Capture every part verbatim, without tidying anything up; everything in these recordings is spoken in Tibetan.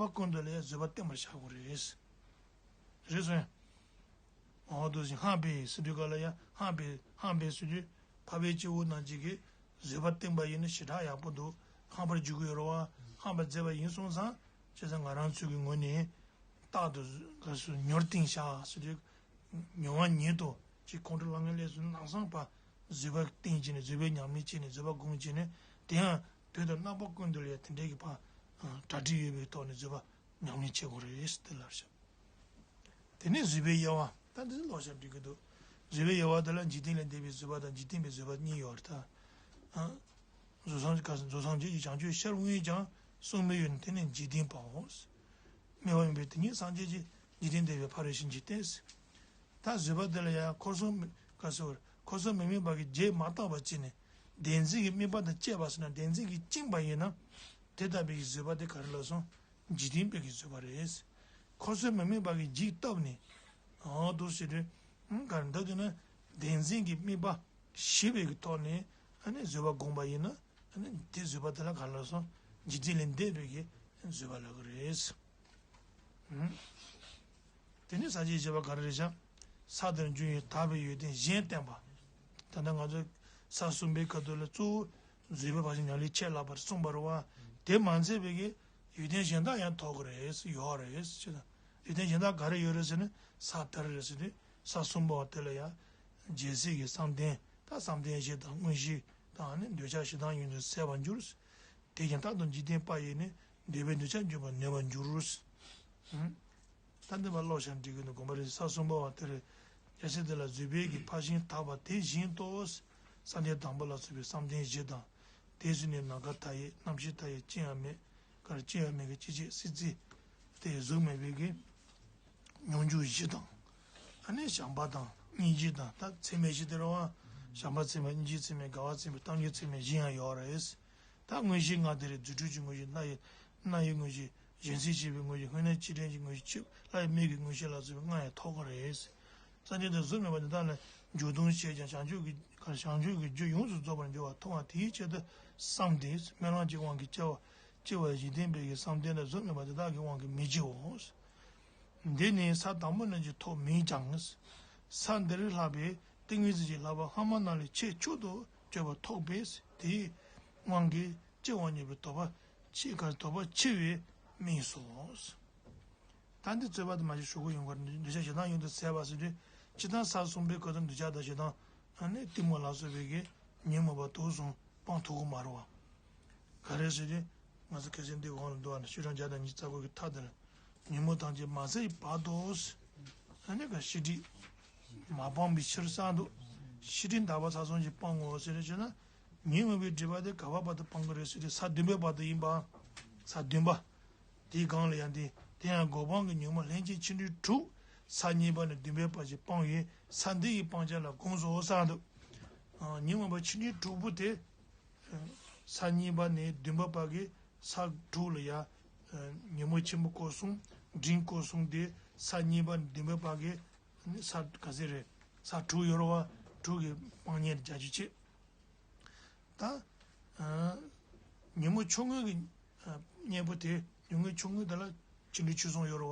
པ་ཀུན་ཏུ་ལ་ཡང་བཟོད་པ་བསྟེན་པར་བྱ་དགོས་རེད། རེད་སོང་ཡ། འོ་དུ་ཞིག་ཧང་པེ་ཟེར་དུས་ག་ལ་ཡ་ཧང་པེ་ཧང་པེ་ཟེར་དུས་འཕགས་པའི་སྐྱེ་བོ་རྣམས་ཀྱིས་གི་བཟོད་པ་བསྟེན་པ་ཡིན་ན་ཞེ་དྲག་ཡག་པོ་འདུག་ཧང་པར་འཇུག་གི་ཡོད་རེད་བ། ཧང་པར་མཛད་པ་ཡིན་སོང་ཙང་བྱས་ཙང་ང་རང་ཚོའི་གི་ངོས་ནས་རྟག་ཏུ་ག་སུ་མྱུར་བསྟེན་བྱ་ཟེར་དུས་མྱུར་བ་ཉིད་དུ་ཅིག་ཁོང་ཁྲོ་ལངས་ངན་ལས་སུ་ལམ་སང་ཕར་བཟོད་པ་བསྟེན་བྱས་ནས་བཟོད་པའི་ཉམས་ལེན་བྱས་ནས་བཟོད་པ་སྒོམ་བྱས་ནས་དེ་ཡང་དུས་དང་རྣམ་པ་ཀུན་ཏུ་ལ་ཡ་དེ་འདྲའི་གི་ཕར་གྲ་སྒྲིག་ཡོད་པའི་ཐོག་ནས་བཟོད་པ་ཉམས་ལེན་བྱེད་དགོས་རེད་ཟེར་ཏེ་ལབ་ཤག་དེ་ནས་བཟོད་པའི་དབྱེ་བ། ད་འདི་ཀློག་བྱ་འགྲིག་གི་འདུག་བཟོད་པའི་དབྱེ་བ་དེ་ལ་འཇིག་རྟེན་ལས་འདས་པའི་བཟོད་པ་དང་འཇིག་རྟེན་པའི་བཟོད་པ་གཉིས་ཡོད་རེད་ད། བཟོད་སངས་བཟོད་སངས་རྒྱས་ཀྱིས་བྱང་ཆུབ་ཤར་དབང་ཡོད་ཀྱང་གསུངས་མི་ཡོད་ནི་དེ་ནི་འཇིག་རྟེན་པའོ། དམིགས་པ་མེད་པའི་དེ་ཉིད་སངས་རྒྱས་ཀྱིས་འཇིག་རྟེན་འདས་པའི་ཕ་རོལ་ཕྱིན་གྱི་རྟེན། ད་བཟོད་པ་དེ་ལ་ཡང་འཁོར་གསུམ་ག་ཟེར་བར་འཁོར་གསུམ་མི་དམིགས་པ་གི་རྒྱས་མ་བཏབ་པ་ཅིག་ནས་བདེན་འཛིན་གྱི་དམིགས་པ་དང་བཅས་པ་ཟེར་ན་བདེན་འཛིན་གྱིས་བཅིངས་པ་ཡིན་ན་དེ་ལྟ་བུའི་བཟོད་པ་དེ་ག་རེ་ལབ་སོང་། འཇིག་རྟེན་པའི་གི་བཟོད་པ་རེད། འཁོར་གསུམ་མི་དམིགས་པ་གི་འཇིགས་བཏབ་ནས། འོ་དུ་ཞེས་དུས། ག་རེ་འདུག་དུས་ན། བདེན་འཛིན་གྱི་དམིགས་པ་ཞི་བའི་གི་ཐོག་ནས་ཨ་ནི་བཟོད་པ་བསྒོམས་པ་ཡིན་ན་ཨ་ནི་དེ་བཟོད་པ་དེ་ལ་ག་རེ་ལབ་སོང་། འཇིག་རྟེན་ལས་འདས་པའི་གི་བཟོད་པ་ལབ་ཀྱི་རེད། དེ་ནས་ས་བཅད་བཞི་པ་ག་རེ་རེད་ཤག་ས་དེར་འབྱུང་བའི་དག་པའི་ཡོན་ཏན་གཞན་བསྟན་པ། ད་ལྟ་ང་ཚོ་ས་གསུམ་པའི་ཁ་ཐུག་ལ་གཙོ་བོ་བཟོད་པའི་བག་ཆགས་ཉམས་ལེན་ཆེད་ལབ་པར་གསུངས་པ་རེད་བ། དེ་མ་ཚད་པའི་གི་ཡོན་ཏན་གཞན་དག་ཡང་ཐོབ་ཀྱི་རེད་ཡོད་རེད་ཅེ་ན། ཡོན་ཏན་གཞན་དག་ག་རེ་ཡོད་རེད་ཟེར་ན་ས་དེར་རེད་ཟེར་དུས་ས་གསུམ་པ་བ་དེ་ལ་ཡང་རྒྱལ་སྲས་ཀྱི་བསམ་གཏན་ད་བསམ་གཏན་བཞི་དང་མངོན་ཤེས་དང་ནི་འདོད་ཆགས་ཞེ་སྡང་ཡོངས་སུ་ཟད་པར་འགྱུར། དེ་བཞིན་རྟག་ཏུ་འཇིག་རྟེན་པ་ཡིས་ནི། འདོད་པའི་འདོད་ཆགས་འཇོམས་པར་ནུས་པར་འགྱུར། ད་འདི་མ་ཀློག་བྱ་འགྲིག་གི་འདུག་དགོངས་པ་རེད། ས་གསུམ་པ་བ་དེ་རེད། རྒྱལ་སྲས་དེ་ལ་བཟོད་པའི་གི་ཕར་ཕྱིན་དག་པ་དེ་བཞིན་དུ། བསམ་གཏན་དང་པོ་ལ་སོགས་པའི་བསམ་གཏན་བཞི་དང་། དེ་བཞིན་ནི་ནམ་མཁའ་མཐའ་ཡས་རྣམ་ཤེས་མཐའ་ཡས་ཅི་ཡང་མེད། གར་ཅི་ཡང་མེད་ཀྱི་ཅི་བྱེད་སྲིད་རྩེ། དེ་གཟུགས་མེད་པའི་གི་སྙོམས་འཇུག་བཞི་དང་། ཨ་ནི་བྱམས་པ་དང་སྙིང་རྗེ་དང་ད་ཚད་མེད་བཞི་དེ་རེད་བ། བྱམས་པ་ཚད་མེད་སྙིང་རྗེ་ཚད་མེད་དགའ་བ་ཚད་མེད་ཐམས་ཅད་ཚད་མེད་བཞི་ཡང་ཡོད་རེད། ད་མངོན་ཤེས་ལྔ་དེ་རེད། རྫུ་འཕྲུལ་གྱི་མངོན་ཤེས་རྣ་ཡི་རྣ་ཡི་མངོན་ཤེས་གཞན་སེལ་བྱེད་པའི་མངོན་ཤེས་དངོས་གནས་སྤྱི་དྲན་གྱི་མངོན་ཤེས་ཕྱི་ལྷ་ཡི་མིག་གི་མངོན་ཤེས་ལ་སོགས་པའི་ལྔ་ཡང་ཐོབ་ཀྱི་རེད། སངས་རྒྱས་དེ་གཟུགས་མེད་པ་དེ་དག་ལ་འཇུག་ལྡོག་བྱས་ཀྱང་བྱང་ཆུབ་ཀྱི་བྱང་ཆུབ་ཀྱི་རྒྱུ་ཡོངས་སུ་རྫོགས་པར་འགྱུར་བ་མཐོང་བ་དེའི་ཆེད་དུ་བསམ་སྟེ་སྨོན་ལམ་གྱི་དབང་གིས་སྐྱེ་བ་སྐྱེ་བ་འཇིག་རྟེན་པའི་གི་བསམ་གཏན་ལ་གཟུགས་མེད་པ་དེ་དག་གི་དབང་གིས་མི་སྐྱེའོ། འདི་ནི་ས་དང་པོ་རྣམས་ཀྱི་ཐོག་མིན་ཀྱང་། ས་འདིར་ལྷག་པའི་ཏིང་ངེ་འཛིན་གྱི་བསླབ་པ་སྔ་མ་རྣམས་ལས་ཆེས་མཆོག་ཏུ་གྱུར་པ་ཐོབ་པས་དེའི་དབང་གིས་སྐྱེ་བ་མྱོང་བའི་དོགས་པ་ཆེ་ག་དོགས་པ་ཆེ་བས་སྨྲས་སོ། ད་འདི་རྩོད་པ་དེ་མ་གཞི་ཞུ་གི་ཡོང་གར་འདོད་ཆགས་ཞེ་སྡང་ཡོངས་སུ་ཟད་པ་ཟེར་དུས་སྤྱིར་བཏང་ས་གསུམ་པའི་ཁ་ཐུག་འདོད་ཆགས་དང་ཞེ་སྡང་ཨ་ནི་གཏི་མུག་ལ་སོགས་པའི་གི་ཉོན་མོངས་པ་དུག་གསུམ་སྤང་ཐུབ་ཀྱི་མ་རེད་བ། ག་རེ་ཟེར་དུས། ང་ཚོ་ཁ་སང་འདི་གོང་ལ་འདུག་བ་ན་ཤེས་རབ་བརྒྱ་དང་ཉི་ཤུ་རྩ་དགུ་གི་མཐའ་དེར། ཉོན་མོངས་ཐམས་ཅད་མ་ཟད་བར་དུ། ཨ་ནི་ག་ཤེས་སྒྲིབ་མ་སྤངས་པའི་ཕྱིར་གསང་འདུག་ཤེས་སྒྲིབ་དག་པ་ཚར་སོང་ཅིག་སྤང་ངོ་ཟེར་ཞེ་ན། ཉོན་མོངས་པའི་སྒྲིབ་པ་དེ་ག་བ་བར་དུ་སྤང་གི་རེད་ཟེར་དུས་ས་བདུན་པའི་བར་དུ་ཡིན་པ། ས་བདུན་པ། དེའི་སྒང་ལ་ཡང་དེ་དེ་ཡང་གོ་འཕང་གི་ཉོན་མོངས་ལྷན་སྐྱེས་ཆེ་འབྲིང་དྲུག་ས་གཉིས་པ་ནས་བདུན་པའི་བར་གྱི་སྤང་བའི་ས་འདི་ཡི་སྤང་བྱ་ལ་དགོངས་སོ་གསུངས་འདུག་ཉོན་མོངས་པ་ཆེ་འབྲིང་དྲུག་པོ་དེ། ས་གཉིས་པ་ནས་བདུན་པ་བར་གྱི་ས་དྲུག་ལ་ཡང་། ཉོན་མོངས་ཆེན་པོ་སྐོར་གསུམ་འབྲིང་སྐོར་གསུམ་དེ་ས་གཉིས་པ་ནས་བདུན་པའི་བར་གྱི་ས་ག་ཚད་རེད། ས་དྲུག་ཡོད་རེད་བ། དྲུག་གི་སྤང་གཉེན་རྒྱ་ཆེ་ཆེ། ད། ཉོན་མོངས་ཆུང་ངུ་གི་གཉེན་པོ་དེ་ཉོན་མོངས་ཆུང་ངུ་དེ་ལ་ཆེ་འབྲིང་ཆུང་གསུམ་ཡོད་རེད་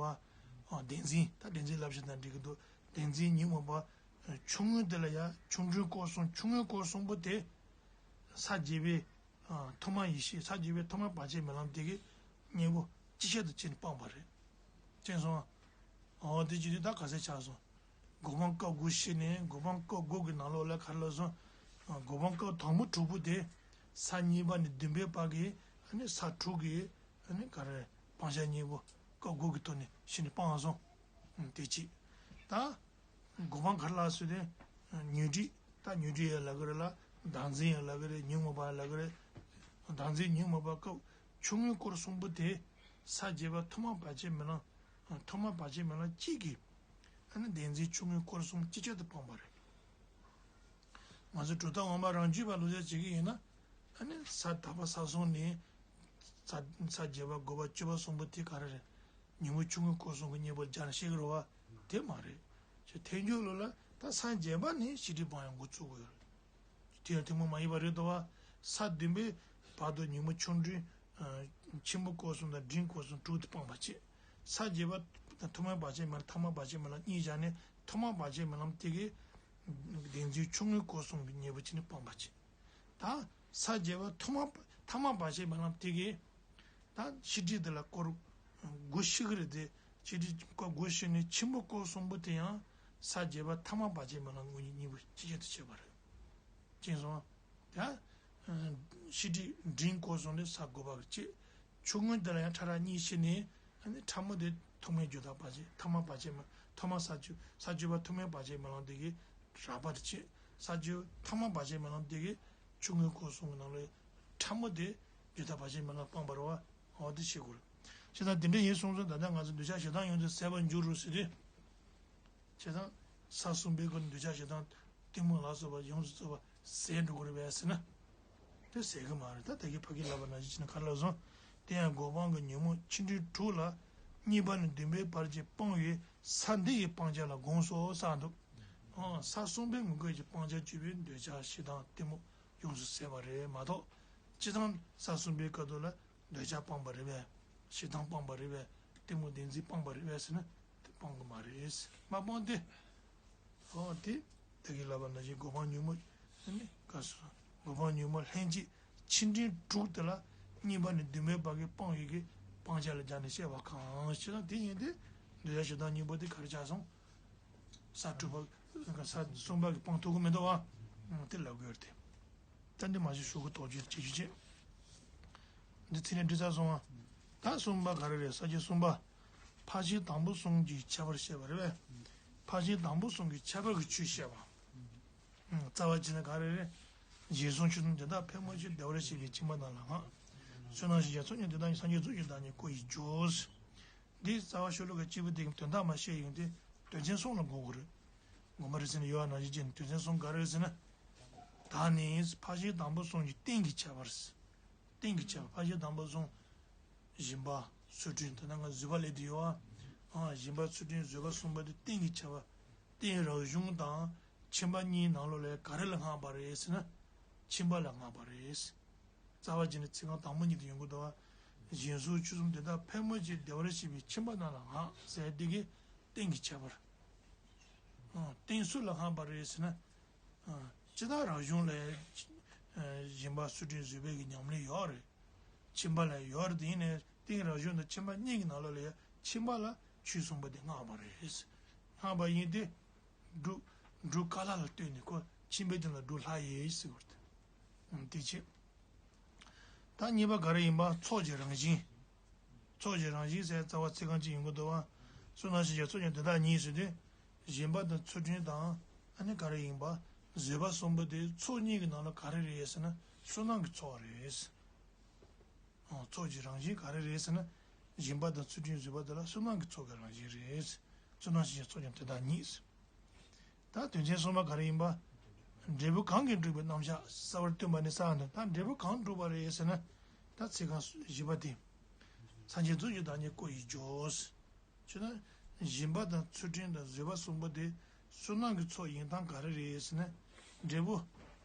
བ། བདེན་འཛིན་ད་བདེན་འཛིན་བསླབ་བྱ་དང་འགྲིག་གི་འདུག་བདེན་འཛིན་ཉོན་མོངས་པ་ཆུང་ངུ་དེ་ལ་ཡང་ཆུང་འབྲིང་སྐོར་གསུམ་ཆུང་ངུ་སྐོར་གསུམ་པོ་དེ། ས་བརྒྱད་པའི་ཐོག་མ་ཡེ་ཤེས་ས་བརྒྱད་པའི་ཐོག་མ་བར་ཆད་མེད་ལམ་དེ་གི་གཉེན་པོ་ཅི་ཆེད་དུ་ཅི་ནས་སྤངས་པ་རེད། ཅེས་སོང་། འོ་དེ་ཅི་དུས་ད་ག་ཚད་ཆགས་སོང་། གོ་འཕང་སྐབས་དགུ་ཤེས་ནས་གོ་འཕང་སྐབས་དགུ་གི་ནང་ལོགས་ལ་ག་རེ་ལབ་སོང་། གོ་འཕང་སྐབས་དང་པོ་དྲུག་པོ་དེ་ས་གཉིས་པ་ནས་བདུན་པའི་བར་གྱི་ཨ་ནི་ས་དྲུག་གི་ཨ་ནི་ག་རེ་སྤང་བྱ་གཉེན་པོ་སྐབས་དགུ་གི་ཐོག་ནས་ཤེས་ནས་སྤངས་སོང་། དེ་གཅིག་ད། གོ་འཕང་ག་རེ་ལབ་ཟེར་དུས། ཉོན་སྒྲིབ་ད་ཉོན་སྒྲིབ་ཡང་ལབ་ཀྱི་རེད་ལ། བདག་འཛིན་ཡང་ལབ་ཀྱི་རེད། ཉོན་མོངས་པ་ཡང་ལབ་ཀྱི་རེད། བདག་འཛིན་ཉོན་མོངས་པ་སྐབས་ཆུང་ངུའི་སྐོར་གསུམ་པོ་དེ་ས་བརྒྱད་པ་ཐོག་མ་བར་ཆད་མེད་ལམ། ཐོག་མ་བར་ཆད་མེད་ལམ་གཅིག་གིས་ཨ་ནི་བདེན་འཛིན་ཆུང་ངུའི་སྐོར་གསུམ་ཅི་ཆེད་དུ་སྤངས་པ་རེད། ང་ཚོ་གྲུབ་མཐའ་དབང་པོ་རང་རྒྱུད་པ་ལུགས་སྲོལ་བྱེད་ཀྱི་ཡིན་ན། ཨ་ནི་ས་དག་པ་ས་གསུམ་ནས་ས་ས་བརྒྱད་པ་དགུ་པ་བཅུ་པ་གསུམ་པོ་དེ་ག་རེ་རེད། ཉོན་མོངས་ཆུང་ངུའི་སྐོར་གསུམ་གྱི་གཉེན་པོར་སྦྱར་ནས་བཤད་ཀྱི་རེད་བ། དེ་མ་རེད། ཅེས་ཐལ་འགྱུར་ལུགས་ལ་ད་ས་བརྒྱད་པ་ནས་ཤེས་སྒྲིབ་སྤང་ཡང་འགོ་བཙུགས་དགོས་ཡོད་རེད། དེ་ཡང་ཐུན་མོང་མ་ཡིན་པ་རེད་དོ་བ། ས་བདུན་པའི་བར་དུ་ཉོན་མོངས་ཆུང་འབྲིང་ ཆེན་པོ་སྐོར་གསུམ་དང་འབྲིང་སྐོར་གསུམ་དྲུག་དེ་སྤངས་པ་བྱས། ས་བརྒྱད་པ་ཐོག་མའི་བར་ཆད་མེད་ལམ་ཐ་མ་བར་ཆད་མེད་ལམ་གཉིས་བཞག་ནས་ཐོག་མ་བར་ཆད་མེད་ལམ་དེ་གའི་བདེན་འཛིན་ཆུང་ངུའི་སྐོར་གསུམ་གྱི་གཉེན་པོ་བྱས་ནས་སྤངས་པ་བྱས། ད་ས་བརྒྱད་པ་ཐོག་མ་ཐ་མ་བར་ཆད་མེད་ལམ་དེ་གའི་ད་ཤེས་སྒྲིབ་དེ་ལ་སྐོར་དགུ་ཤི་གི་རེད་དེ། ཤེས་སྒྲིབ་སྐོར་དགུ་ཤི་ནས་ཆེན་པོ་སྐོར་གསུམ་པོ་དེ་ཡང་ས་བརྒྱད་པ་ཐ་མ་བར་ཆད་མེད་ལམ་དངོས་གཉེན་གཉིས་པོ་ཅི་བྱེད་དུ་བྱེད་པ་རེད། ཅེས་གསུངས། ད་ཤེས་སྒྲིབ་འབྲིང་སྐོར་གསུམ་དེ་ས་དགུ་པ་གི་བྱས། ཆུང་ངུ་དེ་ལ་ཡང་ཕྲ་རགས་གཉིས་ཤི་ནས་ཕྲ་མོ་དེ་ཐོག་མའི་རྒྱུ་དང་བར་ཆད་ཐ་མ་བར་ཆད་མེད་ཐོག་མ་ས་བཅུ་ས་བཅུ་པ་ཐོག་མའི་བར་ཆད་མེད་ལམ་དེ་གའི་རགས་པ་དེ་བྱས། ས་བཅུ་ཐ་མ་བར་ཆད་མེད་ལམ་དེ་གའི་ཆུང་ངུའི་སྐོར་གསུམ་གྱི་ནང་ལ་ཕྲ་མོ་དེ་རྒྱུ་དང་བར་ཆད་མེད་ལམ་སྤངས་པ་རེད་བ། འོ་དེ་ཤེས་དགོས་རེད། བྱས་ཙང་དེ་འདྲ་ཡིན་སོང་ཙང་ད་ལྟ་ང་ཚོ་འདོད་ཆགས་ཞེ་སྡང་ཡོངས་སུ་ཟད་པར་འགྱུར་རོ་ཟེར་དུས། བྱས་ཙང་ས་གསུམ་པའི་སྒོ་ནས་འདོད་ཆགས་ཞེ་སྡང་གཏི་མུག་ལ་སོགས་པ་ཡོངས་སུ་རྫོགས་པ་ཟད་འགྲོ་གི་རེད་པས་ཟེར་ན། དེ་ཟད་གི་མ་རེད། ད་ད་གིན་ཕ་གིར་ལབ་པ་ནང་བཞིན་བྱས་ན་ག་རེ་ལབ་སོང་། དེ་ཡང་སྒོམ་སྤང་གི་ཉོན་མོངས་ཆེ་འབྲིང་དྲུག་ལ་གཉིས་པ་ནས་བདུན་པའི་བར་གྱི་སྤངས་པས་ས་འདི་ཡི་སྤང་བྱ་ལ་དགོངས་སོ་གསུངས་འདུག་ཨང་། ས་གསུམ་པའི་ངོས་སྐབས་ཀྱི་སྤང་བྱ་གཅིག་པུས་འདོད་ཆགས་ཞེ་སྡང་གཏི་མུག་ཡོངས་སུ་ཟད་པ་རེད་མ་གཏོགས། སྤྱིར་བཏང་ས་གསུམ་པའི་སྐབས་དུ་ལ་འདོད་ཆགས་སྤངས་པ་རེད་པས། ཞེ་སྡང་སྤངས་པ་རེད་པས། གཏི་མུག་བདེན་འཛིན་སྤངས་པ་རེད་པས་ཟེར་ན་དེ་སྤང་གི་མ་རེད། མ་སྤངས་ཏེ། ཨོ་དེ་ད་གིན་ལབ་པ་ནང་བཞིན་སྒོམ་སྤང་ཉོན་མོངས་ནི་ག་སོ་སྒོམ་སྤང་ཉོན་མོངས་ལྷན་སྐྱེས་ཆེ་འབྲིང་དྲུག་དེ་ལ་གཉིས་པ་ནས་བདུན་པའི་བར་གྱི་སྤང་ཡོད་ཀྱི་སྤང་བྱ་ལ་སྦྱར་ནས་བཤད་པ་གང་ཞེ་ན། དེ་ཡིན་ཏེ་འདོད་ཆགས་ཞེ་སྡང་གཉིས་པོ་དེ་ག་རེ་ཆགས་སོང་། ས་དྲུག་པ་ས་གསུམ་པ་གི་སྤང་ཐུབ་ཀྱི་མི་འདུག་བ། དེ་ལབ་དགོས་རེད་དེ། ད་འདི་མ་གཞི་ཤོག་གུ་དོགས་གཅོད་བྱེད་རྒྱུ་བྱེད། འདི་ཚིག་ནས་འབྲི་ཚར་སོང་ང་། ད་གསུམ་པ་ག་རེ་རེད། ས་བཅད་གསུམ་པ། ཕར་ཕྱིན་དང་པོ་གསུམ་གྱི་ཁྱད་པར་བཤད་པ་རེད་པས། ཕར་ཕྱིན་དང་པོ་གསུམ་གྱི་ཁྱད་པར་གྱི་ཆོས་བཤད་པ། རྩ་བ་བྱས་ན་ག་རེ་རེད། བཞིན་གསུམ་ཆོས་གསུམ་དེ་དག་ཕལ་མོ་ཆེ་བདེ་བར་གཤེགས་པའི་ཁྱིམ་པ་རྣམས་ལ་བསྔགས། བསོད་ནམས་ཞེས་བྱ་ཚོགས་ཀྱང་དེ་དག་ཉིད། སངས་རྒྱས་ཚོགས་ཀྱི་བདག་ཉིད་སྐུ་ཡིས་བསྒྱུར། འདིའི་རྩ་བ་ཤོ་ལོ་ཀ་གཅིག་པུ་དེ་གི་དོན་དག་མ་བཤད་ཡོང་དུས་དོན་ཚན་གསུམ་ལ་གོ་དགོས་རེད། དགོངས་པ་རེད་ཟེར་ན་ཡོད་པ་ནང་བཞིན་བྱས་ནས་དོན་ཚན་གསུམ་ག་རེ་རེད་ཟེར་ན། ད་ནི་ཕར་ཕྱིན་དང་པོ་གསུམ་གྱི་རྟེན་གྱི་ཁྱད་པར། རྟེན་གྱི་ཁྱད་པར། ཕར་ཕྱིན་དང་པོ་གསུམ། སྦྱིན་པ་ཚུལ་ཁྲིམས། ད་ནང་ང་བཟོད་པ་ལབ་དེ་ཡོད་པ། ཨ་སྦྱིན་པ་ཚུལ་ཁྲིམས་བཟོད་པ་གསུམ་པོ་དེ་རྟེན་གྱི་ཁྱད་པར། རྟེན་རང་གཞུང་དང་ཁྱིམ་པ་གཉིས་ནང་ལོགས་ལ་ག་རེ་ལ་བསྔགས་པ་རེད་ཟེར་ན། ཁྱིམ་པ་ལ་བསྔགས་པ་རེད། རྩ་བ་བྱས་ནས་ཚིག་རྐང་དང་པོ་ཉིད་དུ་ཡོང་གི་འདུག་བ། བཞིན་གསུམ་ཆོས་གསུམ་དེ་དག་ཕལ་མོ་ཆེ་བདེ་བར་གཤེགས་པའི་ཁྱིམ་པ་རྣམས་ལ་བསྔགས་ཟེར་དེ་གའི་རྟེན་གྱི་ཁྱད་པར། ཨ་རྟེན་སུ་ལ་བསྔགས་པ་རེད་ཟེར་ན། ཨ་སྤྱིར་བཏང་རང་གཞུང་ལ་ཡང་སྦྱིན་པ་ཚུལ་ཁྲིམས་བཟོད་པའི་གི་ཉམས་ལེན་ཡོད་རེད། ཁྱིམ་པ་ལ་ཡོད་རེད། དེ་ཡིན་ནའི་རྟེན་རང་གཞུང་དང་ཁྱིམ་པ་གཉིས་ཀྱི་ནང་ལོགས་ལ་ཡང་ཁྱིམ་པ་ལ་ཆོས་གསུམ་པོ་དེ་བསྔགས་པ་རེད། བསྔགས་པ་ཡིན་ཏེ། འབྲུ་འབྲུ་ཀ་ལ་ལ་ལྟོས་ནས་ཁོ་ཁྱིམ་པའི་དོན་ལ་འབྲུ་ལྷག་ཡས་ཟེར་བ་རེད། དེ་བྱས། ད་གཉིས་པ་ག་རེ་ཡིན་པ། ཚོགས་ཀྱི་རང་བཞིན། ཚོགས་ཀྱི་རང་བཞིན་ཟེར་རྩ་བ་ཚིག་རྐང་གཅིག་ཡིན་དགོས་འདུག་བ། བསོད་ནམས་ཞེས་བྱ་ཚོགས་ཀྱང་དེ་དག་ཉིད་ཟེར་དུས། སྦྱིན་པ་དང་ཚུལ་ཁྲིམས་དང་ཨ་ནི་ག་རེ་ཡིན་པ། བཟོད་པ་གསུམ་པོ་དེ་ཚོགས་གཉིས་ཀྱི་ནང་ལ་ག་རེ་རེད་ཟེར་ན་བསོད་ནམས་ཀྱི་ཚོགས་རེད། ཨང་། ཚོགས་ཀྱི་རང་བཞིན་ག་རེ་རེད་ཟེར་ན། སྦྱིན་པ་དང་ཚུལ་ཁྲིམས་བཟོད་པ་དེ་ལ་བསོད་ནམས་ཀྱི་ཚོགས་ཀྱི་རང་བཞིན་རེད། བསོད་ནམས་ཞེས་བྱ་ཚོགས་ཀྱང་དེ་དག་ཉིད། ད་དོན་ཚན་གསུམ་པ་ག་རེ་ཡིན་པ། འབྲས་བུ་གང་གིས་འགྲུབ་པའི་རྣམ་གཞག་གསལ་བར་སྟོན་པ་ནི་གསུངས་འདུག་ད་འབྲས་བུ་གང་འགྲུབ་པ་རེད་ཟེར་ན། ད་ཚིག་རྐང་བཞི་པ་དེ། སངས་རྒྱས་ཚོགས་ཀྱི་བདག་ཉིད་སྐུ་ཡིས་བསྒྱུར། ཅེ་ན། སྦྱིན་པ་དང་ཚུལ་ཁྲིམས་དང་བཟོད་པ་གསུམ་པོ་དེ་བསོད་ནམས་ཀྱི་ཚོགས་ཡིན་སྟངས་ག་རེ་རེད་ཟེར་ན། འབྲས་བུ།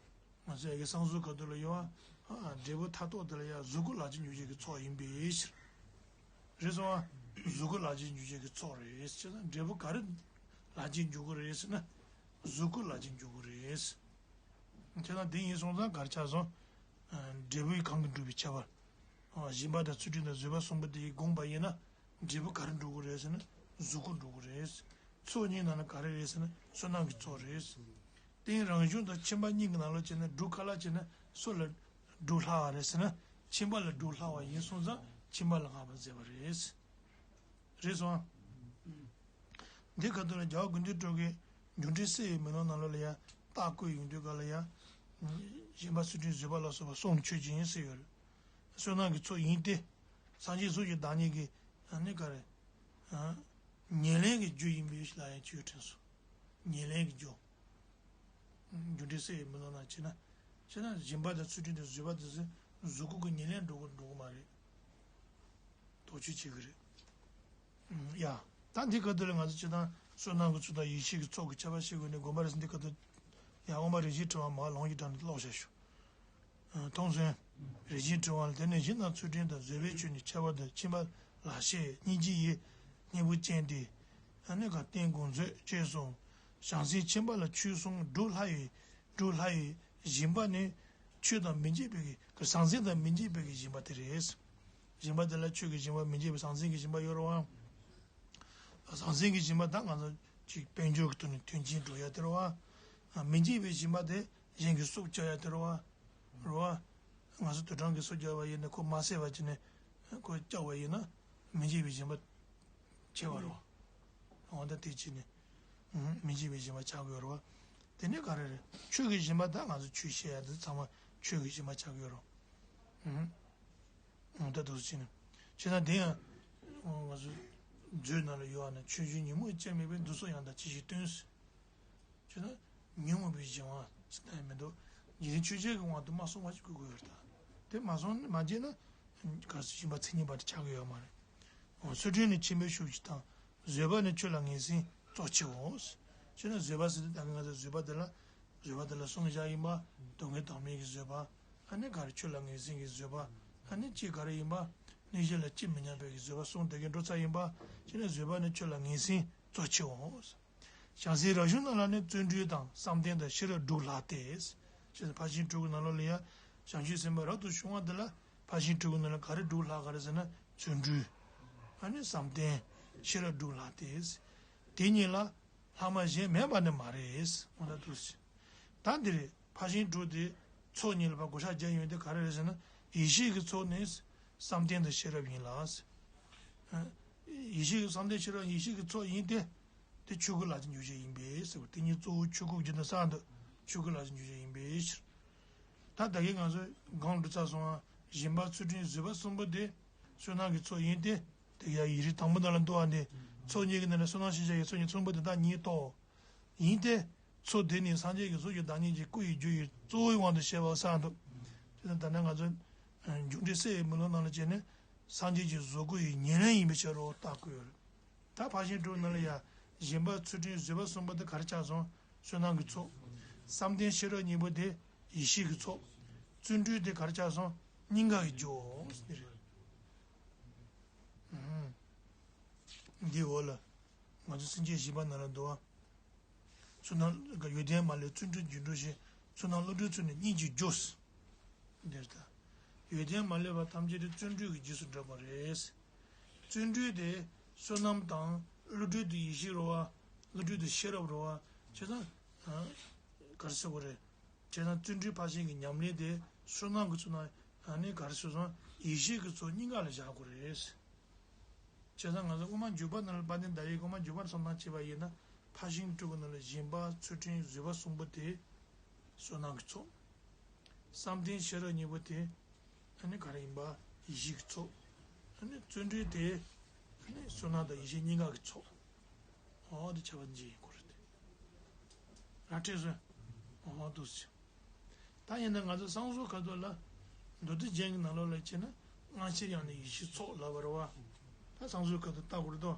ང་ཚོ་ཡ་གི་བསང་གསོལ་སྐབས་དུ་ལ་ཡོད་པ། འབྲས་བུ་མཐའ་སྟོབས་དེ་ལ་ཡ་གཟུགས་སྐུ་ལག་ལེན་འཇུག་བྱེད་ཀྱི་ཚོགས་ཡིན་པའི་ཕྱིར། རེད་སོང་ཨ། གཟུགས་སྐུ་ལག་ལེན་འཇུག་བྱེད་ཀྱི་ཚོགས་རེད་ཅེ་ན། འབྲས་བུ་ག་རེ་ལག་ལེན་འཇུག་གི་རེད་ཟེར་ན། གཟུགས་སྐུ་ལག་ལེན་འཇུག་གི་རེད། ཁྱེད་རང་དེ་ཡིན་སོང་ཙང་ག་རེ་ཆགས་སོང་། འབྲས་བུ་གང་གིས་འགྲུབ་པའི་ཁྱད་པར། སྦྱིན་པ་དང་ཚུལ་ཁྲིམས་དང་བཟོད་པ་གསུམ་པོ་དེ་ཡིས་བསྒོམས་པ་ཡིན་ན། འབྲས་བུ་ག་རེ་འགྲུབ་ཀྱི་རེད་ཟེར་ན་གཟུགས་སྐུ་འགྲུབ་ཀྱི་རེད། ཚོགས་གཉིས་ནང་ནས་ག་རེ་རེད་ཟེར་ན་བསོད་ནམས་ཀྱི་ཚོགས་རེད། རྟེན་རང་གཞུང་དང་ཁྱིམ་པ་གཉིས་ཀྱི་ནང་ལ་བྱས་ན་འབྲུ་ཁ་ལ་བྱས་ན་སུ་ལ་འབྲུ་ལྷག་པ་རེད་ཟེར་ན་ཁྱིམ་པ་ལ་འབྲུ་ལྷག་པ་ཡིན་སོང་ཙང་ཁྱིམ་པ་ལ་བསྔགས་པ་མཛད་པ་རེད། རེད་སོང་། འདི་ཁ་ཐུག་ལ་རྒྱལ་བ་ཀུན་འདུས་སྤྲུལ་སྐུའི་འགྱུར་འགྲོས་གསལ་བའི་མེ་ལོང་ནང་ལོགས་ལ་ཡང་རྟགས་བཀོད་ཡོང་དུས་ག་ལ་ཡང་། སྦྱིན་པ་ཚུལ་ཁྲིམས་བཟོད་པ་ལ་སོགས་པ་གསུམ་ཆོས་ཅན་ཟེར་ཡོད་རེད། བསོད་ནམས་ཀྱི་ཚོགས་ཡིན་ཏེ། སངས་རྒྱས་ཚོགས་ཀྱི་བདག་ཉིད་ཀྱི་ཨ་ནི་ག་རེ། ཨ། ཉེར་ལེན་གྱི་རྒྱུ་ཡིན་པའི་ལ་ཡང་ཆོས་དྲན་སོང་། ཉེར་ལེན་གྱི་རྒྱུ། རྒྱུ་འབྲས་གསལ་བའི་མེ་ལོང་ན་བྱས་ན། བྱས་ན་སྦྱིན་པ་དང་ཚུལ་ཁྲིམས་དང་བཟོད་པ་དེ་ཚོ་གཟུགས་སྐུ་གི་ཉེར་ལེན་འགྲོ་གི་འགྲོ་གི་མ་རེད། དོགས་གཅོད་བྱེད་ཀྱི་རེད། ཡ། ད་འདི་ག་དུས་ལ་ང་ཚོ་སྤྱིར་བཏང་བསོད་ནམས་ཀྱི་ཚོགས་དང་ཡེ་ཤེས་ཀྱི་ཚོགས་ཀྱི་ཁྱད་པར་ཤེས་དགོས་ནས་དགོངས་པ་རེད་ཟེར། འདི་ག་དུས་ཡང་དབུ་མ་རིན་ཆེན་ཕྲེང་བ་མར་ལུང་གི་དྲངས་ནས་ཀློག་བྱ་ཞུ། ཨ། ཐོག་མཚན། རེ་ཞིག་དྲི་བ་ལ། དེ་ནས་གཞི་དང་ཚུལ་ཁྲིམས་དང་བཟོད་པའི་ཆོས་ནི་ཁྱད་པར་དུ་ཕྱིན་པ་ལ་ཞེས་སྙིང་རྗེ་ཡི་སྙིང་པོ་ཅན་ཏེ། ཨ་ནི་ག་རྟེན་དགོངས་མཛོད་ཅེས་གསུངས། བྱང་སེམས་ཆེན་པོ་ལ་ཆོས་གསུམ་སྒྲུབ་སླ་བའི་སྒྲུབ་སླ་བའི་སྦྱིན་པ་ནི་ཆོས་དང་མི་འབྱེད་པའི་གི་ཟང་ཟིང་དང་མི་འབྱེད་པའི་གི་སྦྱིན་པ་དེ་རེད། སྦྱིན་པ་དེ་ལ་ཆོས་ཀྱི་སྦྱིན་པ་མི་འབྱེད་པའི་ཟང་ཟིང་གི་སྦྱིན་པ་ཡོད་རེད་བ། ཟང་ཟིང་གི་སྦྱིན་པ་ད་ང་ཚོ་ཅིག་དཔལ་འབྱོར་གྱི་ཐོག་ནས་མཐུན་རྐྱེན་སྒྲུབ་ཡ་དེ་རེད་བ། མི་འབྱེད་པའི་སྦྱིན་པ་དེ་གཞན་གྱི་སྲོག་བཅད་ཡ་དེ་རེད་བ། རེད་བ། ང་ཚོ་དུད་འགྲོ་གི་སྲོག་བཅད་པ་ཡིན་ན་ཁོ་མ་བསད་པ་བྱས་ནས་ཁོ་བཅད་པ་ཡིན་ན་མི་འབྱེད་པའི་སྦྱིན་པ་བྱས་པ་རེད་བ། འོ་ད་དེ་བྱས་ནས་མི་འབྱེད་པའི་སྦྱིན་པ་ཆགས་ཀྱི་ཡོད་རེད་བ། དེ་ནས་ག་རེ་རེད། ཆོས་ཀྱི་སྦྱིན་པ་ད་ང་ཚོ་ཆོས་བཤད་ཡ་དེ་ཚང་མ་ཆོས་ཀྱི་སྦྱིན་པ་ཆགས་ཀྱི་ཡོད་རེད་བ། ད་འདུག་སེ་བྱས་ནས། བྱས་ཙང་དེ་ཡང་ང་ཚོ་མཛོད་ནང་ལ་ཡོད་པ་ན། ཆོས་བཞིན་ཉོན་མོངས་སྤྱད་མེད་པའི། བདུད་སོགས་ཡང་དག་ཅི་ཞིག་སྟོན། བྱས་ཙང་ཉོན་མོངས་པའི་སྦྱིན་པ་ཟེར་ན་ཡང་མི་འདུག་འཇིག་རྟེན་ཆོས་ཅན་གྱི་དབང་དུ་མ་སོང་བ་ཞིག་དགོས་ཀྱི་ཡོད་རེད་ད། དེ་མ་སོང་མ་བྱས་ན་ག་སུ་སྦྱིན་པ་མཚན་ཉིད་པ་དེ་ཆགས་ཀྱི་ཡོད་མ་རེད། འོ་ཚུལ་ཁྲིམས་ནི་ཆེན་པོའི་ཤུགས་ཀྱིས་དང་། བཟོད་པ་ནི་ཆོས་ལ་ངེས་ཟིན་གཙོ་ཆེའོ། བྱས་ན་བཟོད་པ་ཟེར་དུས་ད་གིན་ང་ཚོ་བཟོད་པ་དེ་ལ། བཟོད་པ་དེ་ལ་བསྲུང་བྱ་ཡིན་པ། སྡུག་བསྔལ་དང་མིག་གི་བཟོད་པ། ཨ་ནི་ག་རེ་ཆོས་ལ་ངེས་ཟིན་གྱི་བཟོད་པ། ཨ་ནི་གཅིག་ག་རེ་ཡིན་པ། གནོད་བྱེད་ལ་ཅི་མི་སྙམ་པའི་གི་བཟོད་པ་གསུམ་དེ་གའི་འགྲོ་ས་ཡིན་པ། བྱས་ན་བཟོད་པ་ནི་ཆོས་ལ་ངེས་ཟིན་གཙོ་ཆེའོ། བྱང་སེམས་རབ་བྱུང་རྣམས་ལ་ནི། བརྩོན་འགྲུས་དང་བསམ་གཏན་དང་ཤེས་རབ་སྒྲུབ་སླ་སྟེ། ཞེས་ཕར་ཕྱིན་དྲུག་གི་ནང་ལོགས་ལ་ཡང་། བྱང་ཆུབ་སེམས་དཔའ་རབ་ཏུ་བྱུང་བ་འདི་ལ་ཕར་ཕྱིན་དྲུག་གི་ནང་ལ་ག་རེ་སྒྲུབ་སླ་ག་རེ་ཟེར་ན། བརྩོན་འགྲུས། ཨ་ནི་བསམ་གཏན། ཤེས་རབ་སྒྲུབ་སླ་སྟེ། དེ་གཉིས་ལ་ལྷག་མ་གཞན་མེད་པ་ནི་མ་རེད། འོ་ན་འདུག་སེ། ད་འདི་རེད། ཕར་ཕྱིན་དྲུག་དེ་ཚོགས་གཉིས་ལ་ཕར་བགོ་བཤའ་བརྒྱབ་ཡོང་དུས་ག་རེ་རེད་ཟེར་ན། ཡེ་ཤེས་ཀྱི་ཚོགས་ནི་བསམ་གཏན་དང་ཤེས་རབ་ཡིན་ལ། ཡེ་ཤེས་ཀྱི་བསམ་གཏན་ཤེས་རབ་ཡེ་ཤེས་ཀྱི་ཚོགས་ཡིན་ཏེ། དེ་ཆོས་སྐུ་ལག་ལེན་འཇུག་བྱེད་ཡིན་པས་ཟེར་བ། དེ་གཉིས་གཙོ་བོ་ཆོས་སྐུ་རྒྱུད་དང་གསང་སྔགས་ཆོས་སྐུ་ལག་ལེན་འཇུག་བྱེད་ཡིན་པའི་ཕྱིར། ད་ད་གིན་ང་ཚོས་གོང་དུ་ཚར་སོང་བ། སྦྱིན་པ་ཚུལ་ཁྲིམས་བཟོད་པ་གསུམ་པོ་དེ་བསོད་ནམས་ཀྱི་ཚོགས་ཡིན་ཏེ། དེ་ཡང་ཡིག་རིགས་དང་པོ་ནང་ལ་འདུ་བ་ནི། ཚོགས་གཉིས་ཀྱི་ནང་ནས་བསོད་ནམས་ཞེས་བྱ་བའི་ཚོགས་གཉིས་གསུམ་པོ་དེ་དག་ཉིད་དོ། ཡིན་ཏེ། ཚོགས་དེ་ནི་སངས་རྒྱས་ཀྱི་གཟུགས་ཀྱི་བདག་ཉིད་ཀྱི་སྐུ་ཡི་རྒྱུ་ཡི་གཙོ་བོའི་དབང་དུ་བྱས་པ་གསུངས་འདུག་དེ་ལྟར་ད་ནི་ང་ཚོས་འཇུག་འགྲེལ་གསེར་གྱི་མེ་ལོང་ནང་ལ་བྱས་ནས་སངས་རྒྱས་ཀྱི་གཟུགས་སྐུ་ཡི་ཉེར་ལེན་ཡིན་པའི་ཕྱིར་རོ་བརྟག་དགོས། ད་ཕར་ཕྱིན་དྲུག་ནང་ལ་ཡང་སྦྱིན་པ་ཚུལ་ཁྲིམས་བཟོད་པ་གསུམ་པོ་དེ་ག་རེ་ཆགས་སོང་། བསོད་ནམས་ཀྱི་ཚོགས། བསམ་གཏན་ཤེས་རབ་གཉིས་པོ་དེ་ཡེ་ཤེས་ཀྱི་ཚོགས། བརྩོན་འགྲུས་དེ་ག་རེ་ཆགས་སོང་། སྙིང་ག་གི་རྒྱུའོ་ཟེར་ནི་རེད། འདིའི་འོག་ལ་ང་ཚོ་སེམས་བསྐྱེད་བཞི་པ་ནང་ལ་འདུག་བ། བསོད་ནམས་ཡོན་ཏན་མ་ལུས་བརྩོན་འགྲུས་རྒྱུན་འགྲུབ་ཞིང་། བསོད་ནམས་བློ་གྲོས་ཚུལ་ནི་སྙིང་རྗེའི་རྒྱུ། འདིར་ལྟ། ཡོན་ཏན་མ་ལུས་པ་ཐམས་ཅད་དེ་བརྩོན་འགྲུས་ཀྱི་རྗེས་སུ་འགྲོ་བ་རེད། བརྩོན་འགྲུས་དེ་བསོད་ནམས་དང་། བློ་གྲོས་དེ་ཡེ་ཤེས་རེད་བ། བློ་གྲོས་དེ་ཤེས་རབ་རེད་བ། བྱས་ཙང་། ག་རེ་ཟེར་དགོས་རེད། བྱས་ཙང་བརྩོན་འགྲུས་ཕར་ཕྱིན་གྱི་ཉམས་ལེན་དེ་བསོད་ནམས་ཀྱི་ཚོགས་དང་། ཨ་ནི་ག་རེ་ཟེར་སོང་། ཡེ་ཤེས་ཀྱི་ཚོགས་གཉིས་ཀ་ལ་བཞག་དགོས་རེད། བྱས་ཙང་ང་ཚོ་དབུ་མ་འཇུག་པ་ནང་ལ་དཔལ་ལྡན་ཟླ་བའི་དབུ་མ་འཇུག་པ་བསམ་བློ་བྱས་པ་ཡིན་ན། ཕར་ཕྱིན་དྲུག་གི་ནང་ལ་སྦྱིན་པ་ཚུལ་ཁྲིམས་བཟོད་པ་གསུམ་པོ་དེ་བསོད་ནམས་ཀྱི་ཚོགས། བསམ་གཏན་ཤེས་རབ་གཉིས་པོ་དེ་ཨ་ནི་ག་རེ་ཡིན་པ། ཡེ་ཤེས་ཀྱི་ཚོགས། ཨ་ནི་བརྩོན་འགྲུས་དེ་ཨ་ནི་བསོད་ནམས་དང་ཡེ་ཤེས་གཉིས་ཀ་གི་ཚོགས། འོ་དེ་ཁྱད་པར་འབྱེད་ཡིན་དགོས་རེད་དེ། ར་སྤྲད་སོང་། འོ་འདུག་སེ། ད་ཡིན་ན་ང་ཚོ་བསང་གསོལ་ཁ་ཐུག་ལ་མདོ་སྡེ་རྒྱན་གྱི་ནང་ལོགས་ལ་བྱས་ན་སྔ་ཕྱིར་ཡང་ནི་ཡེ་ཤེས་ཚོགས་ལབ་པ་རེད་བ། ད་བསང་གསོལ་ཁ་ཐུག་ལྟ་དགོས་རེད་དོ།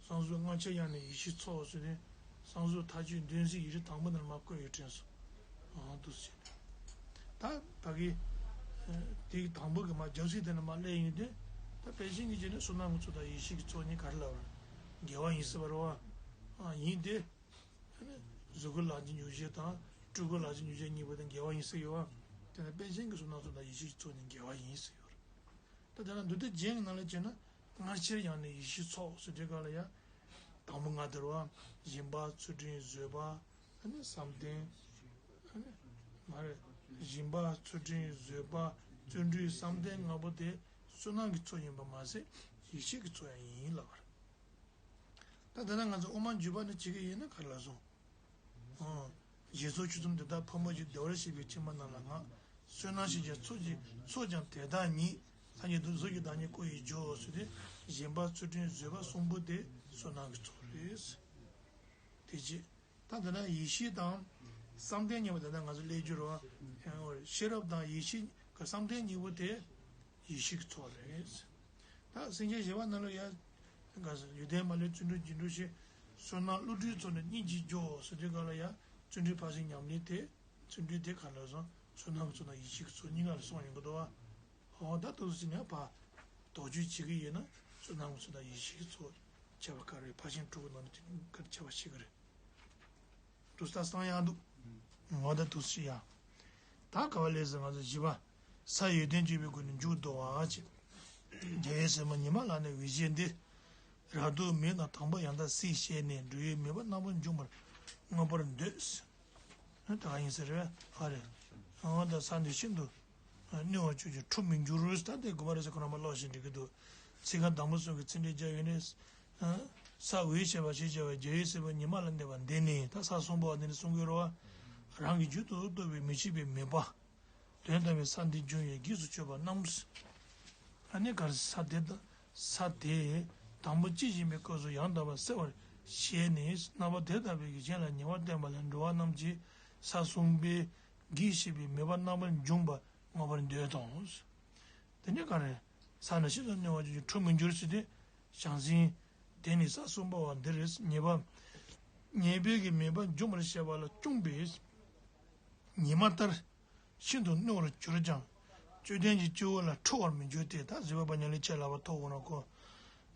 བསང་གསོལ་སྔ་ཕྱིར་ཡང་ནི་ཡེ་ཤེས་ཚོགས་ཟེར་ནས་བསང་གསོལ་མཐའ་དཔྱོད་འདོན་ཚིག་ཡིག་རིགས་དང་པོ་ནང་ལ་མར་བཀོད་ཡོད་དྲན་སོང་། འོ་འདུག་སེ་བྱས་ནས། ད་ཕ་གི་དེའི་དང་པོ་གི་མར་རྒྱབ་ཚིག་དེ་ནས་མར་སླེབས་ཡོང་དུས། ད་དཔེ་ཅན་གྱི་བྱས་ནས་བསོད་ནམས་ཀྱི་ཚོགས་དང་ཡེ་ཤེས་ཀྱི་ཚོགས་གཉིས་ག་རེ་ལབ་པ་རེད། འགལ་བ་ཡིན་སྲིད་པ་རེད་བ། ཡིན་ཏེ། གཟུགས་སྐུ་ལག་ལེན་འཇུག་བྱེད་དང་སྤྲུལ་སྐུ་ལག་ལེན་འཇུག་བྱེད་གཉིས་པོ་དེ་འགལ་བ་ཡིན་སྲིད་ཡོད་བ། དེ་ནས་དཔེ་ཅན་གྱི་བསོད་ནམས་ཚོགས་དང་ཡེ་ཤེས་ཀྱི་ཚོགས་ནི་འགལ་བ་ཡིན་སྲིད་ཡོད་རེད། ད་དེ་ལ་མདོ་སྡེ་རྒྱན་གྱི་ནང་ལ་བྱས་ན། སྔ་ཕྱིར་ཡང་ནི་ཡེ་ཤེས་ཚོགས་ཟེར་དུས་སྒང་ལ་ཡང་། དང་པོ་ལྔ་དེ་རེད་བ། སྦྱིན་པ་ཚུལ་ཁྲིམས་བཟོད་པ། ཨ་ནི་བསམ་གཏན། ཨ་ནི་མ་རེད། སྦྱིན་པ་ཚུལ་ཁྲིམས་བཟོད་པ། བརྩོན་འགྲུས་བསམ་གཏན་ལྔ་པོ་དེ་བསོད་ནམས་ཀྱི་ཚོགས་ཡིན་པ་མ་ཟད་ཡེ་ཤེས་ཀྱི་ཚོགས་ཡང་ཡིན་ལབ་པ་རེད། ད་དེ་ན་ང་ཚོ་དབུ་མ་འཇུག་པ་ནི་བྱེད་ཀྱི་ཡིན་ན་ག་རེ་ལབ་སོང་། ཨང་། བཞེས་ཚོགས་ཆུ་གསུམ་འདི་དག་ཕོ་མོ་བཞི་བདེ་བར་གཤེགས་པའི་ཕྱི་མ་རྣམས་ལ་བསྔགས། བསོད་ནམས་ཞེས་བྱ་ཚོགས་ཀྱི་ཚོགས་ཀྱང་དེ་དག་ཉིད། སངས་རྒྱས་འདི་གཟུགས་ཀྱི་བདག་ཉིད་སྐུ་ཡི་རྒྱུ་ཟེར་ཏེ། སྦྱིན་པ་ཚུལ་ཁྲིམས་བཟོད་པ་གསུམ་པོ་དེ་བསོད་ནམས་ཀྱི་ཚོགས་རེད། དེ་རྗེས། ད་འདི་ན་ཡེ་ཤེས་དང་བསམ་གཏན་གཉིས་པོ་དེ་ན་ང་ཚོ་ལས་རྒྱུ་རོ། ཤེས་རབ་དང་ཡེ་ཤེས་ཀྱི་བསམ་གཏན་གཉིས་པོ་དེ་ཡེ་ཤེས་ཀྱི་ཚོགས་རེད། ད་སེམས་བསྐྱེད་བཞི་པ་ནང་ལ་ཡ་ག་ཡོན་ཏན་མ་ལུས་བརྩོན་འགྲུས་རྒྱུན་འགྲུབ་ཞིང་། བསོད་ནམས་བློ་གྲོས་ཚོགས་ནི་སྙིང་རྗེའི་རྒྱུའོ་ཟེར་དུས་སྒང་ལ་ཡ་བརྩོན་འགྲུས་ཕར་ཕྱིན་ཉམས་ལེན་དེ་བརྩོན་འགྲུས་དེ་ག་ལ་སོང་ བསོད་ནམས་ཀྱི་ཚོགས་དང་ཡེ་ཤེས་ཀྱི་ཚོགས་གཉིས་ཀ་ལ་སོང་ཡོང་གི་འདུག་བ། འོ་ད་དུས་སུ་ནས་ཕར་དོགས་གཅོད་བྱེད་ཀྱི་ཡོད་ན་བསོད་ནམས་ཀྱི་ཚོགས་དང་ཡེ་ཤེས་ཀྱི་ཚོགས་ཁྱད་པར་ག་རེ། ཕར་ཕྱིན་དྲུག་གི་ནང་ནས་དེ་གཉིས་ཀར་ཁྱད་པར་ཕྱེ་གི་རེད། དུས་ད་སང་ཡང་འདུག་འོ་ད་དུས་སུ་ཡང་། ད་ག་བ་ལས་ཟེར་ང་ཚོ་བཞི་པ། ས་ཡོན་ཏན་བརྗོད་པའི་སྒོ་ནས་མཇུག་བསྡུ་བ་ཅེས། རྒྱལ་བའི་སྲས་མོ་ཉི་མ་ལ་ནི་འོད་ཞེས་འདི། རབ་ཏུ་མོས་དང་དང་པོ་ཡང་དག་སྲིད་ཞེས་ནས། འགྲོ་བའི་མོས་པ་རྣམ་པར་འཇོམས་པར་མངོན་པར་འདོད། ཨ་ད་ག་ཡིན་ཟེར་བས་ཨ་རེད། འོ་ད་ས་འདི་ཤིན་ཏུ་གནོད་པ་བྱེད་ཀྱི་འཁྲུ་མི་འགྱུར། ད་དེ་དགོས་པ་རེད་ཟེར་ཁོ་རང་མ་ཀློག་བཞིན་འགྲིག་གི་འདུག་ཚིག་རྐང་དང་པོ་གསུམ་གྱི་ཚིག་འགྲེལ་རྒྱག་ཡོད་ནས། ས་འོད་ཞེས་པ་ཞེས་བྱ་བ་རྒྱལ་བའི་སྲས་པོ་ཉི་མ་ལ་གནས་པ་འདི་ནི། ད་ས་གསུམ་པོ་འདི་ནི་གསུང་གི་རེད་བ། རང་གི་རྒྱུད་དུ་གཏོགས་པའི་མི་ཕྱེད་པའི་མོས་པ། དོན་དམ་པའི་ས་འདི་འབྱུང་བའི་གེགས་སུ་གྱུར་པ་རྣམས། ཨ་ནི་ག་རེ་ས་དེ་དང་ས་དེ་དང་པོ་ཅི་བཞིན་པའི་སྐབས་སུ་ཡང་དག་པར་གསལ་བར་བཤད་ནས། རྣམ་པ་དེ་ལྟ་བུའི་གཞན་ལ་ཉེ་བར་བསྟན་པ་ལས་འགྲོ་བ་རྣམས་ཀྱིས་ས་གསུམ་པའི་གེགས་ཞེས་པའི་མོས་པ་རྣམ་པར་འཇོམས་པ། མངོན་པར་འདོད་དང་། དེ་ནི་ག་རེ། ས་ནི་ཤིན་ཏུ་གནོད་པ་ཅན་གྱི་འཁྲུ་མི་འགྱུར་ཟེར་ཏེ། བྱང་སེམས་དེ་ནི་ས་གསུམ་པ་བ་འདི་རེད། ཉེས་པ། ཉེས་པའི་གི་མོས་པ་འཇོམས་པར་བྱེད་པ་ལ་བཅོམ་པས། ཉི་མ་ལྟར་ཤིན་ཏུ་གནོད་པར་གྱུར་ཀྱང་། བཅོམ་ལྡན་གྱི་སྤྱི་བོ་ལ་འཁྲུ་བར་མི་འགྱུར་ཏེ། ད་བཟོད་པ་པོ་ཉམས་ལས་ཆེས་ལྷག་པར་མཐོ་བོ་ན་ཁོ།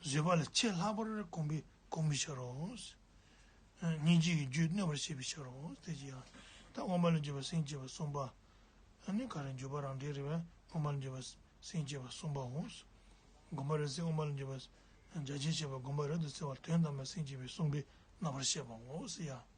བཟོད་པ་ལས་ཆེས་ལྷག་པར་གོམས་པའི་གོམས་པའི་ཕྱིར་རོ། སྙིང་རྗེ་གི་རྒྱུད་གནོད་པར་བྱེད་པའི་ཕྱིར་རོ། དེ་ཅི་ཡང་། ད་མངོན་པ་ལ་འཇུག་པ་སེམས་བསྐྱེད་པ་གསུམ་པ། ཨ་ནི་ག་རེ་འཇུག་པ་རང་འགྲེལ་རེད་པས། མངོན་པ་ལ་འཇུག་པ་སེམས་བསྐྱེད་པ་གསུམ་པའོ། དགོངས་པ་རབ་གསལ་མངོན་པ་ལ་འཇུག་པ་རྒྱ་ཆེར་བཤད་པ་དགོངས་པ་རབ་ཏུ་གསལ་བ་དོན་དམ་པའི་སེམས་བསྐྱེད་པའི་གསུམ་པའི་རྣམ་པར་བཤད་པའོ་ཟེར་ཡང་།